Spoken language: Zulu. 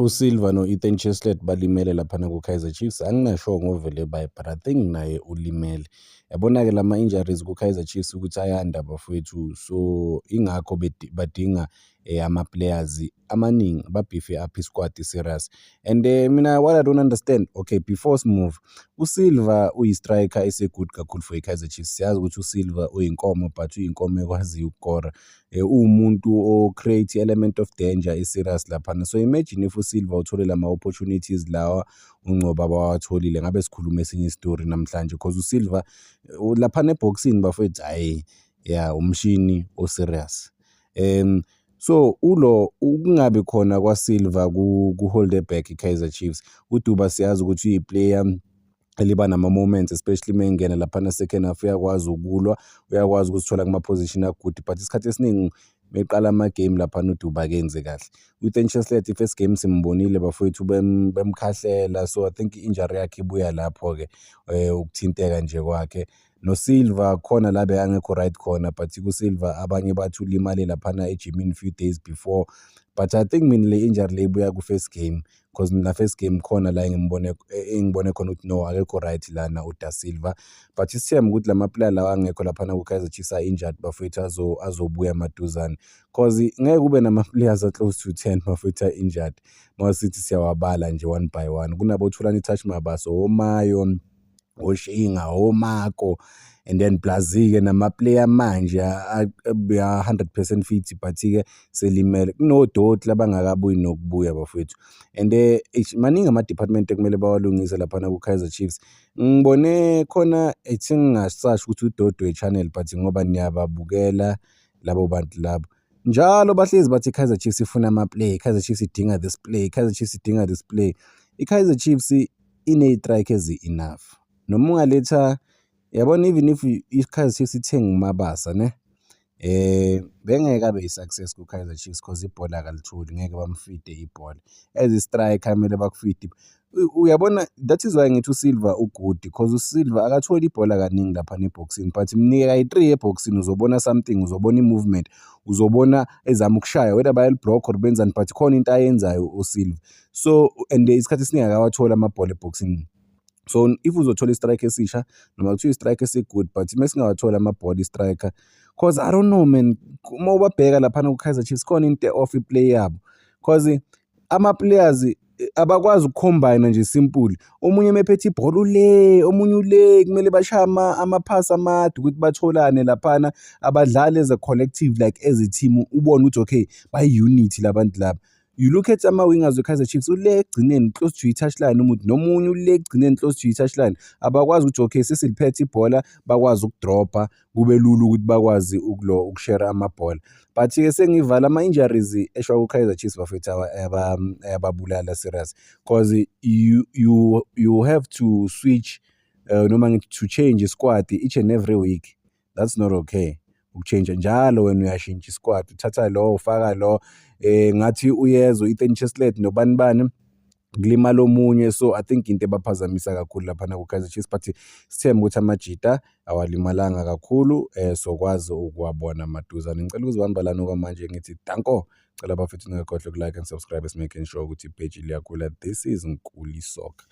USilva no-Ethan Chislett balimele laphana ku-Kaizer Chiefs. Anginasure ngoVelebayi, but I think naye ulimele. Yabona-ke lama-injuries ku-Kaizer Chiefs ukuthi ayanda, bafowethu, so ingakho badinga ama-players amaningi, ba-beef-e up i-squad serious. And mina what I don't understand, okay, before si-move, uSilva uyi-striker ese-good kakhulu for i-Kaizer Chiefs. Siyazi ukuthi uSilva uyinkomo, but uyinkomo ekwaziyo ukukora. Uwumuntu o-create i-element of danger e-serious laphana. So imagine if uSilva uthole lama-opportunities lawa uNgcobo abawatholile, ngabe sikhuluma esinye isitori namhlanje, cause uSilva laphana ebhokisini, bafowethu, hhayi ya, umshini o-serious. So ulo ukungabi khona kwaSilva ku-hold-e back i-Kaizer Chiefs. UDuba siyazi ukuthi uyi-player eliba nama-moments, especially uma engena laphana second half, uyakwazi ukulwa, uyakwazi ukuzithola kuma-position a-good, but isikhathi esiningi meqala ama-game laphana uDuba akenzi kahle. U-Ethan Chislett, i-first game simbonile, bafowethu, bemkhahlela, so I think i-injury yakhe ibuya lapho-ke, ukuthinteka nje kwakhe. NoSilva khona la bekangekho right khona, but kuSilva abanye bathi ulimale laphana ejimini few days before, but I think mina le injury le ibuya ku-first game, cause mina first game khona la engimbone engibone khona ukuthi no, akekho right lana uDa Silva. But isithembe ukuthi lama-player lawa angekho laphana ku-Kaizer Chiefs a-injured, bafowethu, azobuya maduzane, cause ngeke kube nama-players a-close to 10, bafowethu, a-injured. Mawusithi siyawabala nje one by one, kunabo Thulani Touch Mabaso, oMayo, oShinga, oMako, and then plus-ke nama-player manje 100% fit, but-ke selimele. Kunodoti abangakabuyi nokubuya, bafowethu, and eish, maningi ama-department ekumele bawalungise laphana ku-Kaizer Chiefs. Ngibone khona ethi ngingasasho ukuthi udoti we-channel, but ngoba niyababukela labo bantu labo njalo bahlezi bathi i-Kaizer Chiefs ifuna ama-player, i-Kaizer Chiefs idinga this player, i-Kaizer Chiefs idinga this player. I-Kaizer Chiefs ine-striker ezi-enough. Noma ungaletha, yabona, even if i-Kaizer Chiefs ithenga uMabasa ne, bengeke abe i-success ku-Kaizer Chiefs, cause ibhola akalitholi, ngeke bam-feed-e ibhola. As i-striker kumele baku-feed-e. Uyabona, that is why ngithi uSilva u-good, cause uSilva akatholi ibhola kaningi laphana ebhokisini, but mnike kayi-three ebhokisini, uzobona something, uzobona i-movement, uzobona ezama ukushaya, whether bayali-block or benzani, but khona into ayenzayo uSilva. So and isikhathi esiningi akawatholi amabhola ebhokisini. So if uzothola i-striker esisha, noma kuthiwa i-striker esi-good, but mesingawatholi amabhola i-striker, cause I don't know, man, uma ubabheka laphana ku-Kaizer Chiefs, khona into e-off i-play yabo, cause ama-players abakwazi uku-combine nje simple. Omunye mephethe ibhola ule, omunye ule, kumele bashaye amaphasi amade ukuthi batholane laphana. Abadlali as a collective, like as a team, ubone ukuthi okay, bayi-unit la bantu laba. You look at ama-wingers we-Kaizer Chiefs, ule ekugcineni close to i-touchline umuntu, nomunye ule ekugcineni close to i-touchline. Abakwazi ukuthi okay, sesiliphethe ibhola, bakwazi uku-drop-a, kube lula ukuthi bakwazi ukulo uku-share amabhola. But-ke sengivala, ama-injuries eshawa ku-Kaizer Chiefs, bafethu, ayababulala serious, cause you have to switch, noma ngithi to change i-squad each and every week. That's not okay. Uku-change njalo, wena uyashintsha i-squad, uthatha lo, ufaka lo, ngathi uyezwa u-Ethan Chislett nobani bani, kulimala omunye. So I think into ebaphazamisa kakhulu laphana ku-Kaizer Chiefs, but sithembe ukuthi amajita awalimalanga kakhulu, sokwazi ukuwabona maduzane. Ngicela ukuzibamba lana okwamanje, ngithi danko. Cela bafethu ningakhohlwa uku-like and subscribe, making sure ukuthi i-page liyakhula. This is Nkuli Soccer.